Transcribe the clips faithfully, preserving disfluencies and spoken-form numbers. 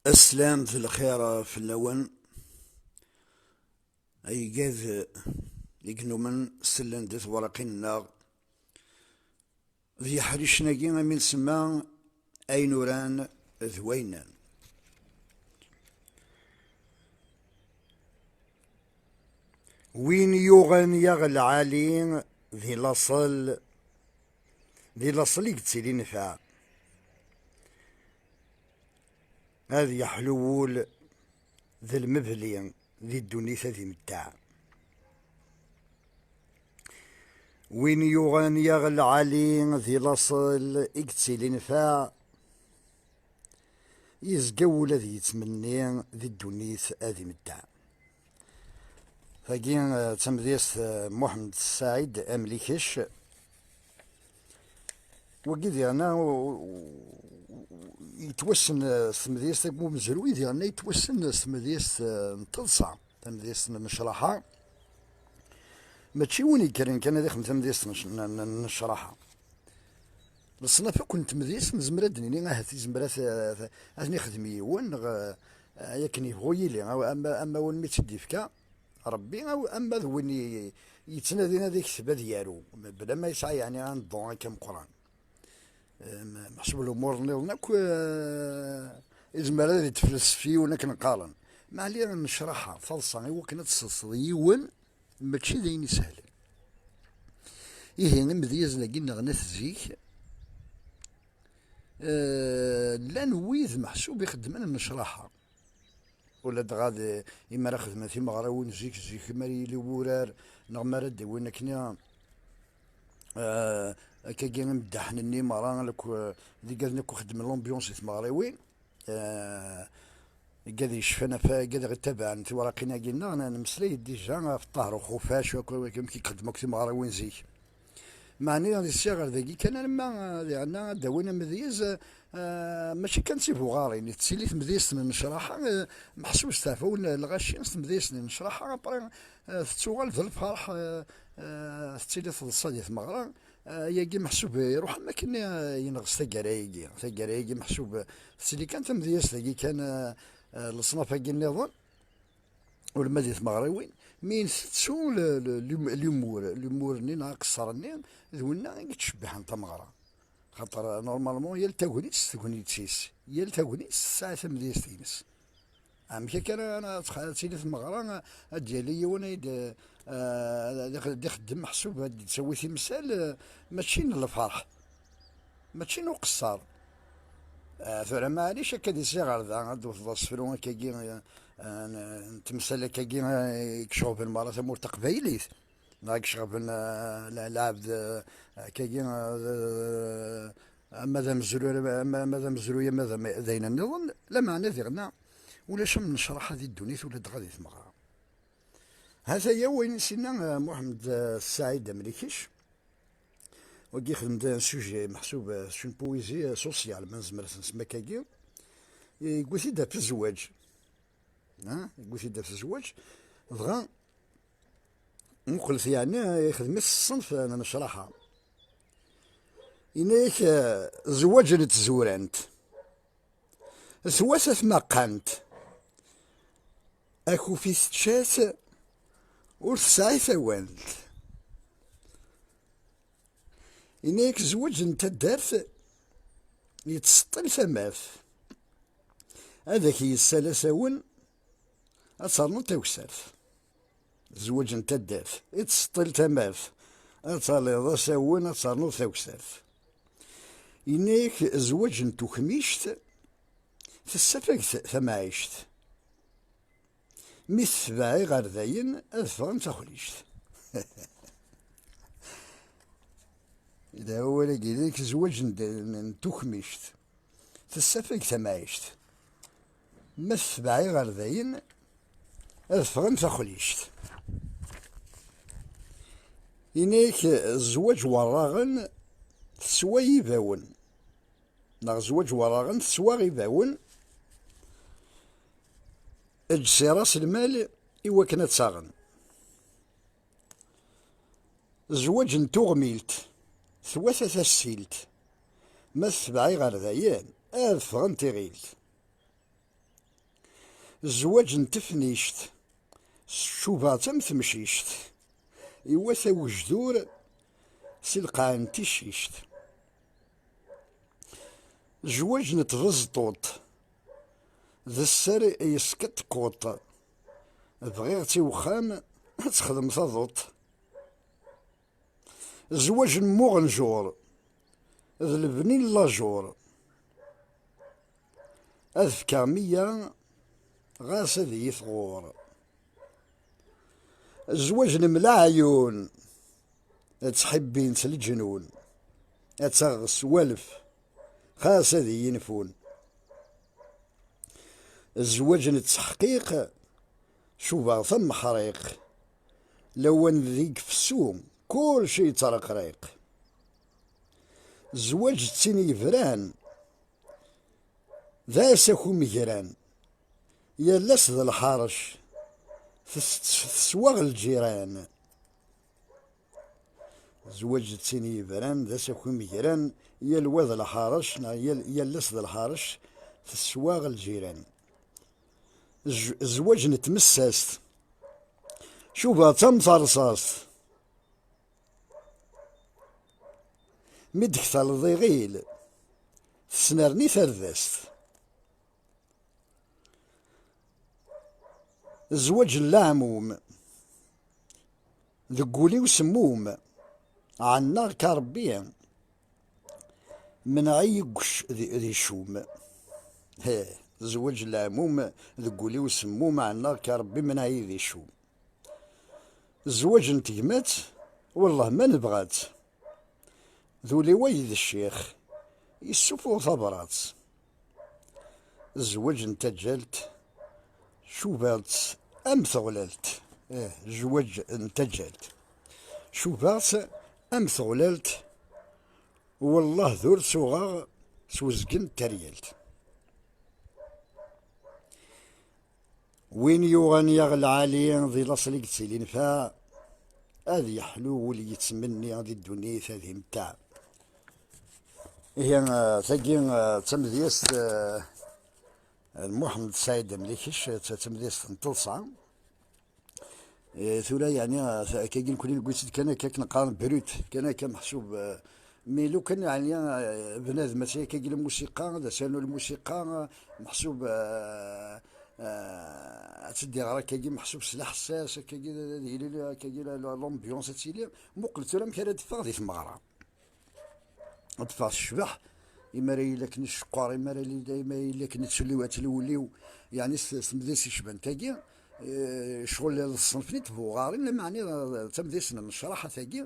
Aslam d lxir fell-awen, ay igad i inumen sellen di twerqin-nneɣ, d yeḥricen-agi imi nsemma ayen uran d wayen nnan. Win yuɣen yaɣ lɛali di laṣel, di laṣel i yettili nnfeɛ. Ad yeḥlu wul d lmebli di ddunit ad imetteɛ. Win yuɣen yaɣ lɛali di laṣel i yettili nnfeɛ, yezga wul ad yettmenni di ddunit ad imetteɛ. Tagi, eh, d tamedyazt, eh, Muḥemmed Ssaɛid Amlikec. Wagi diɣen, u-, u-, u-, yettwassen, eh, s tmedyazt n umezruy, diɣen yettwassen s tmedyazt, eh, n teḍsa, tamedyazt n nnecraḥa. Mačči win yekkren kan ad ixdem tamedyazt n, n, n, n nnecraḥa. Leṣnaf akk n tmedyazt nezmer ad d-nini ahat izmer ad, ad, ad ten-ixdem yiwen, neɣ, eh, akken yebɣu yili, aw-, ama, ama win mi tt-id-yefka Rebbi, aw, ama d win i, yettnadin ad ikteb, ad yaru, bla ma yesɛa, yeɛni, un don akka meqqran. Eh, me-, meḥsub lumuṛ nniḍen akk, eh, izmer ad itfelsef yiwen akken qqaren. Meɛli nnecraḥa, taḍsa, i wakken ad tesseḍseḍ yiwen, mačči d ayen isehlen. Ihi, imedyazen-agi nneɣ n at zik, eh, llan wid meḥsub ixeddmen nnecraḥa. Ula dɣa d, imi ara xedmen timeɣriwin zik, zik, mi ara yili wurar, neɣ mi ara d-awin akken, eh, akkagi imeddaḥen-nni merra, akk, d igaden akk ixeddmen l'ambiance i tmeɣriwin. Eh, igad yecfan ɣef, igad ɣ-ittabaɛen tiwraqin-agi-nneɣ, n-, nemmeslay-d déjà ɣef Ṭaher Uxufac, akk, akk, amek i ixeddem akk timeɣriwin zik. Meɛni di ssiɣer dagi kan, alamma, eh, diɣenna ad d-awin amedyaz, eh, mačči kan d tibuɣarin, tettili tmedyazt n nnecraḥa, eh, meḥsub steɛfawen lɣaci s tmedyazt n nnecraḥa, après, eh, tettuɣal d lferḥ, eh, eh, tettili teḍsa di tmeɣra, eh, ayagi meḥsub iruḥ am akken, eh, yenɣes taggara-agi. Taggara-agi meḥsub tettili kan tamedyazt-agi kan, eh, eh, leṣnaf-agi nniḍen. Ula ma di tmeɣriwin, mi ntettu le-, le-, l'hum-, l'humour, l'humour-nni neɣ aqeṣṣer-nni, d winna i yettcebbiḥen tameɣra. Xaṭer, normalement, yal tagnit s tegnit-is, yal tagnit tesɛa tamedyazt-ines. Amek akka ara, ara tx-, ad tili tmeɣra, ad d-yali yiwen ad, eh, ad ix-, ad ixeddem meḥsub ad d-tawi timsal, eh, mačči n lferḥ, mačči n uqeṣṣer. Eh, tura maɛlic akka di siɣer da, ad d-tewteḍ asefru akkagi, eh, n, n temsal akkagi, eh, i iceɣben merra tamurt taqbaylit, neɣ i iceɣben, eh, la-, lɛebd, eh, akkagi, eh, ama d amezruy, ama, ama d amezruy, ama d am-, d ayen nniḍen, lameɛna diɣenna ulac am nnecraḥa di ddunit, ula dɣa di tmeɣra. Hataya wayen i s-yenna, eh, Muḥemmed, eh, Ssaɛid Amlikec. Wagi ixdem-d un sujet meḥsub, eh, c'est une poésie, eh, sociale, ma nezmer ad t-nsemmi akkagi. Yewwi-t-id ɣef zzwaǧ. Ha? Yewwi-t-id ɣef zzwaǧ. Dɣa, muqlet yeɛni, ixdem-it s ṣṣenf n nnecraḥa. Yenna-yak, eh, zzwaǧ n tzurant. Twata tmaqqant, akufi tečča-t, ur tesɛi tawant. Yenna-yak zzwaǧ n taddart yettseṭṭil tamart. Ad ak-yessal asawen, ad ternuḍ tawsart. Zzwaǧ n taddart, i tseṭṭil tamart, ad taliḍ asawen, ad ternuḍ tawsart. Yenna-yak zzwaǧ n tukmict, tessafag t-, tamɛict. Mi tetbeɛ iɣerdayen, ad ffɣen taxlict. Yelha wawal-agi, yenna-yak zzwaǧ n d-, n, n tukmict. Tessafag tamɛict. Ma tetbeɛ iɣerdayen, ad ffɣen taxlict. Yenna-yak zzwaǧ werraɣen teswa ibawen, neɣ zzwaǧ werraɣen teswa ibawen, eǧǧ si ras lmal i wakken ad taɣen. Zzwaǧ n tuɣmilt, twata tassilt, ma tetbeɛ iɣerdayen, ad ffɣen tiɣilt. Zzwaǧ n tefnict, s tcubaḍ am temcict, iwata wejdur si lqaɛ n ticcict. Zzwaǧ n tbeẓṭuṭ, d sser yeskeṭkuṭ, bɣiɣ-tt i wexxam ad texdem taḍuṭ. Zzwaǧ n muɣenjur, d lebni n lajur. Ad fkeɣ meyya, ɣas ad iyi-tɣur. Zzwaǧ n mlaɛyun, ttḥibbin-tt leǧnun. Ad taɣ s walef, xas ad iyi-nfun. Zzwaǧ n ttḥqiq, cubaɣ tameḥriq. Lawan deg fessu, kulci yettreqriq. Zzwaǧ d tin yebran, d asaki umegran. Yal ass d lḥerc, tes-, teswaɣ lǧiran. Zzwaǧ d tin yebran, d asaki umegran, yal wa d lḥerc, neɣ yal, yal ass d lḥerc, teswaɣ lǧiran. Zzw-, zzwaǧ n tmessast, cubaɣ d tamterṣast. Mi d-tektaleḍ iɣil, tesnerni tardast. Zzwaǧ n leɛmum, deg wul-iw semmum, ɛennaɣ-k a Rebbi, menɛ-iyi deg uc-, di, di ccum. Heh, zzwaǧ n leɛmum, deg wul-iw semmum, ɛennaɣ-k a Rebbi, menɛ-iyi di ccum. Zzwaǧ n tegmat, wellah ma nebɣa-tt, d ul-iw ay d ccix, yessufuɣ tabrat. Zzwaǧ n taǧǧalt, cubaɣ-tt am teɣlalt. Eh, zzwaǧ n taǧǧalt, cubaɣ-tt am teɣlalt, wellah d ur suɣeɣ s uzgen n teryalt. Win yuɣan yaɣ lɛali, di laṣel i yettili nnfeɛ, ad yeḥlu wul yettmenni, di ddunit ad imteɛ. Ihi, eh, tagi, eh, d tamedyazt, eh, n Muḥemmed Saɛid Amlikec, d tamedyazt n teḍsa. Eh, tura, yeɛni, eh, akkagi nekni newwi-tt-id kan akka, akken qqaren brut, kan akka meḥsub, eh, mi lukan, yeɛni, eh, bnadem ad tt-akkagi lmusiqa, d asernu lmusiqa, eh, meḥsub, eh, eh, ad tt-id-iɣer akkagi meḥsub s leḥsas, akkagi ad, ad yili akkagi la, la, l'ambiance ad tili. Muqel tura amek ara d-teffeɣ di tmeɣra. Ad teffeɣ tecbeḥ, imi ara yili akken tceqqer, imi ara yili, imi ara yili akken tuli-, ad tliwliw, yeɛni s, s temdist yecban tagi, eh, ccɣel d ṣṣenf-nni n tbuɣarin, lameɛna d, d tamdist n nnecraḥa tagi,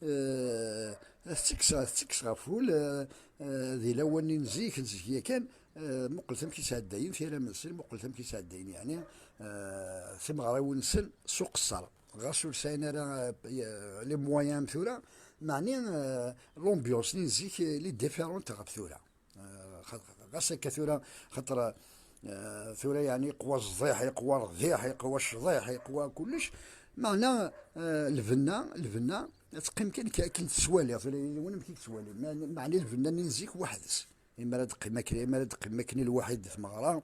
eh, tettekkes, tettekkes ɣef wul, eh, eh, di lawan-nni n zik, n zik yakan, eh, muqlet amek i sɛeddayen tiram-nsen, muqlet amek i sɛeddayen, yeɛni, eh, timeɣriwin-nsen s uqeṣṣer. Ɣas ur sɛin ara, eh, les moyens am tura, meɛni, eh, l'ambiance-nni n zik, eh, elle est différente ɣef tura. Eh, xa-, ɣas akka tura, xaṭer, eh, tura yeɛni iqwa ẓẓiḥ, iqwa rrbiḥ, iqwa ccḍiḥ, iqwa kullec. Meɛna, eh, lbenna, lbenna, ad teqqim kan k-, akken tettwaliḍ, tura yal yiwen amek i yettwali. Meɛni, meɛni lbenna-nni n zik weḥd-s. Imi ara d-teqqim akken, imi ara d-teqqim akken i lwaḥid di tmeɣra,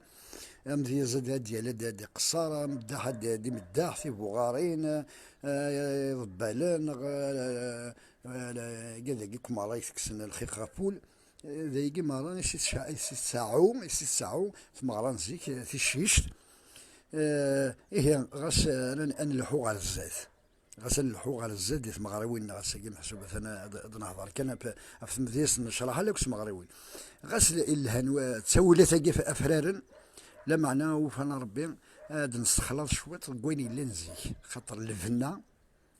amedyaz ad, ad d-yali ad, ad iqeṣṣer, ameddaḥ ad, ad imeddaḥ, tibuɣarin, eh, iḍebbalen, neɣ, eh, eh, dagi akk merra i tekksen lxiq ɣef wul. Eh, dagi merra i s-tca-, i s-tseɛɛu, i s-tseɛɛu tmeɣra n zik, eh, ticcict. Eh, ihi, ɣas, eh, ad n-, ad nelḥu ɣer zdat. Ɣas ad nelḥu ɣer zdat di tmeɣriwin-nneɣ ass-agi, meḥsub atan ad, ad nehḍer kan ɣef, ɣef tmedyazt n lecraḥ, ala akk s tmeɣriwin. Ɣas l-, lhan wa-, ttawilat-agi af-, afraren, lameɛna ufan Rebbi ad nessexlaḍ cwiṭ deg wayen yellan zik, xaṭer lbenna,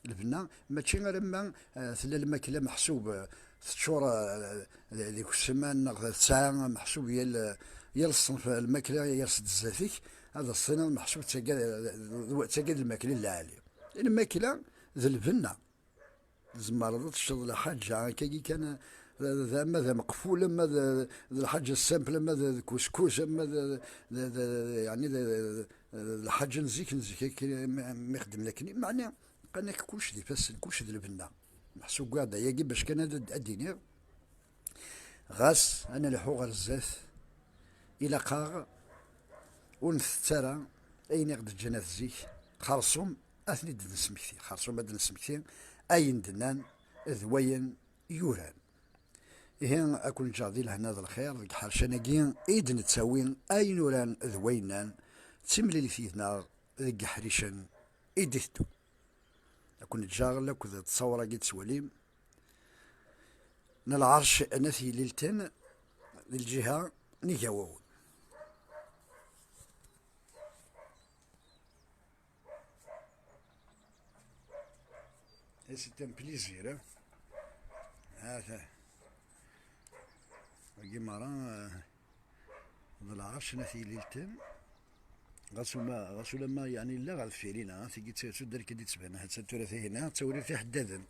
lbenna mačči alamma, eh, tella lmakla meḥsub, eh, teččur, eh, d, d ikesman neɣ tesɛa meḥsub yal, yal ṣṣenf lmakla yers-d zdat-ik, ad as-tiniḍ meḥsub d tagi, d, d, d tagi d lmakla n lɛali. Lmakla d lbenna. Tzemreḍ ad teččeḍ lḥaǧa, akkagi kan, d, d, ama d ameqful, ama d, d lḥaǧa simple, ama d, d kuskus, ama d, d, d, d, yeɛni d, d, d lḥaǧa n zik, n zik, akka, mi, mi xeddmen akken. Meɛna, qqaren-ak kullec d ifassen, kullec d lbenna. Meḥsub wwiɣ-d ayagi bac kan ad, ad d-iniɣ. Ɣas ad nelḥu ɣer zdat, ilaq-aɣ ur ntett ara Ayen i ɣ-d-ǧǧan at zik, xerṣum ad ten-id-nesmekti, xerṣum ad d-nesmekti ayen d-nnan d wayen yuran. Ihi, ad ken-ǧǧeɣ di lehna d lxir deg ḥercan-agi i d-nettawi ayen uran d wayen nnan, d timlilit yid-neɣ deg iḥricen i d-iteddun. Ad ken-ǧǧeɣ lakked ttṣawra-agi d-tettwalim n lɛerc n At Yellilten di lǧiha n Igawawen. Et c'est un plaisir, hein? Hata. Wagi merra, eh, d lɛerc n At Yellilten. Ɣas uma, ɣas ulamma, yeɛni, yella ɣer deffir-ina, tigi d taddart kan i d-tettban. Hata tura tihin, ha, d tawrirt iḥeddaden.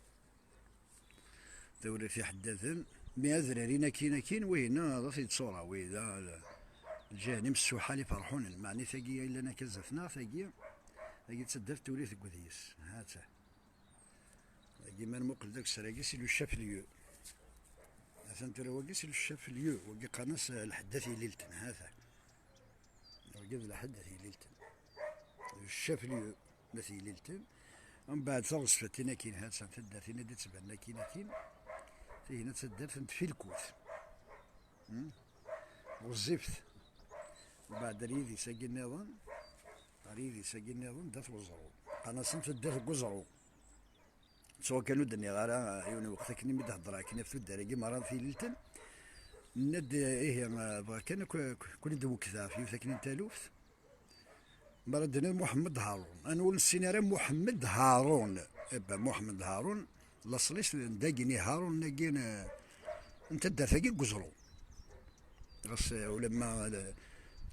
Tawrirt iḥeddaden. Mi adrar-in akkin, akkin, wihin, d at yettṣura, wi d, ah, lǧiha-nni msuḥal iferḥunen. Meɛni tagi yellan akka zdat-neɣ, tagi, tagi d taddart tawrirt deg udis. Hata. Dagi ma nmuqel deg usser-agi, c'est le chef-lieu. Atan tura wagi, c'est le chef-lieu. Wagi qqaren-as, eh, lḥedd At Yellilten, hata. Wagi d lḥedd At Yellilten. Le chef-lieu n At Yellilten. Mbeɛd taɣezfat-in akkin, hata, taddart-in i d-ittbanen akkin, akkin. Tihin d taddart n Tfilkut. Hmm? Ɣezzifet. Mbeɛd ar yidis-agi nniḍen, ar yidis-agi nniḍen, d At Weẓru. Qqaren-asen taddart deg Weẓru. Ttuɣ kan ur d-nniɣ ara, yiwen n lweqt akken imi d-heddreɣ akken ɣef tuddar-agi merra n At Yellilten, nna-d, ihi, bɣiɣ kan ad k-, ad k-, ad ken-id-wekkdeɣ ɣef yiwet akken n taluft. Mi ara d-tiniḍ Muḥemmed Harun, anwa ur nessin ara Muḥemmed Harun? Ebba Muḥemmed Harun, laṣel-is n dagi-nni, Harun-agi n, n taddart-agi n Weẓru. Ɣas, eh, ulamma l-,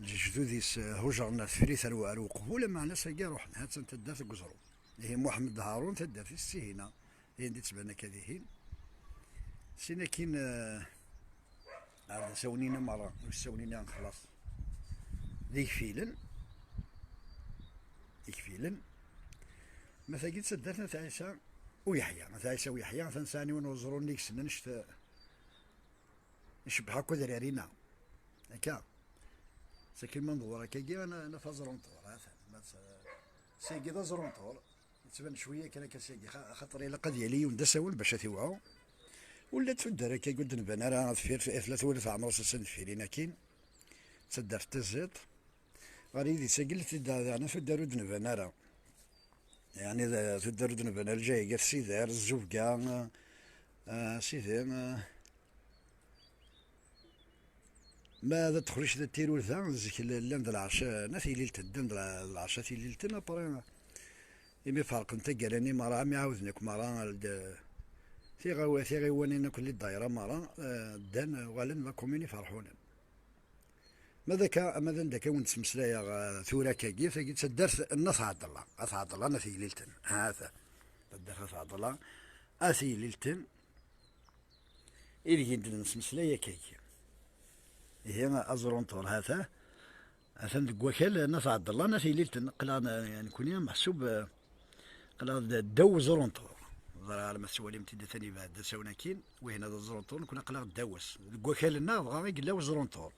lejdud-is, eh, hujren ar Tefrit, ar, ar Uqbu, lameɛna s-agi ruḥen, ha-tt-an taddart deg Weẓru. Ihi Muḥemmed Harun, taddart-is d tihina, ayen d-ittban akka dihin. Sin akkin, eh, ar d asawen-ina merra, usawen-ina xlaṣ. D igfilen. Igfilen. Ma tagi d taddart n At Ɛisa Uyeḥya. At Ɛisa Uyeḥya, atan sɛan yiwen uẓru nnig-sen, annect-, icebbeḥ akk adrar-ina. Akka. Sakin ma nḍewwer akkagi, ana, ana taẓrunṭur, ha-t-an. Ma tt-, sigi d aẓrunṭur. Yettban cwiya kan akka sigi, xa-, xaṭer ilaq ad yali yiwen d asawen bac ad t-iwɛu. Ula d tuddar akkagi ur d-nban ara deffir, tlata wala teɛmer asasen deffir-in akkin. D taddart taziḍt. Ɣer yidis-agi, la t-id-, daɣen tuddar ur d-nban ara. Yeɛni d tuddar ur d-nban ara, lǧayga, Sidar, Zzubga, eh, Sidi, eh, ma d At Xric d At Tirurza, zik l-, llan d lɛerc n At Yellilten, ddan d lɛ-, d lɛerc At Yellilten, après, imi ferqen taggara-nni merra, mi ɛawden akk merra, d tiɣaw-, tiɣiwanin akk n ddayra merra, eh, ddan, uɣalen d la commune iferḥunen. Ma d akka, ma d anda akka wen-d-ttmeslayeɣ, eh, tura akkagi, tagi d taddart n At Ɛeḍḍella, At Ɛeḍḍella n At Yellilten, ha-t-a. Taddart At Ɛeḍḍella, At Yellilten, ideg i d-nettmeslay akkagi. Ihi, aẓrunṭur, ha-t-a, atan deg wakal n At Ɛeḍḍella n At Yellilten, aql-aɣ n-, nekkni meḥsub, eh, aql-aɣ d-, ddaw uẓrunṭur. Ẓriɣ alma tettwalim-t-id atan yebɛed d asawen akkin, wihin d aẓrunṭur, nekkni aql-aɣ ddaw-s. Deg wakal-nneɣ dɣa i yella uẓrunṭur.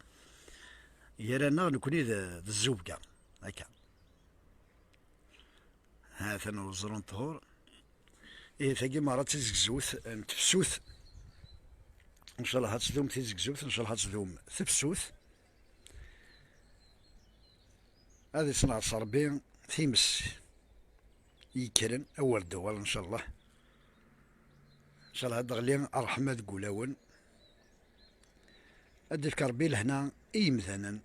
Gar-aneɣ nekkni d, d Zzubga, akka. Ha-t-an uẓrunṭur. Ihi, tagi merra d tizegzewt n tefsut. Ncallah ad tdum tizegzewt, ncallah ad tdum tefsut. Ad isneɣ s Ṛebbi times yekkren, awer d-uɣal, ncallah. Ncallah ad d-teɣli ṛṛeḥma deg wulawen. Ad d-ifk Ṛebbi lehna i yimdanen.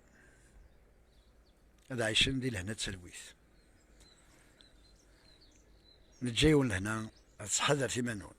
Ad ɛicen di lehna d talwit. Neǧǧa-yawen lehna, ad ttḥadaret iman-nwen.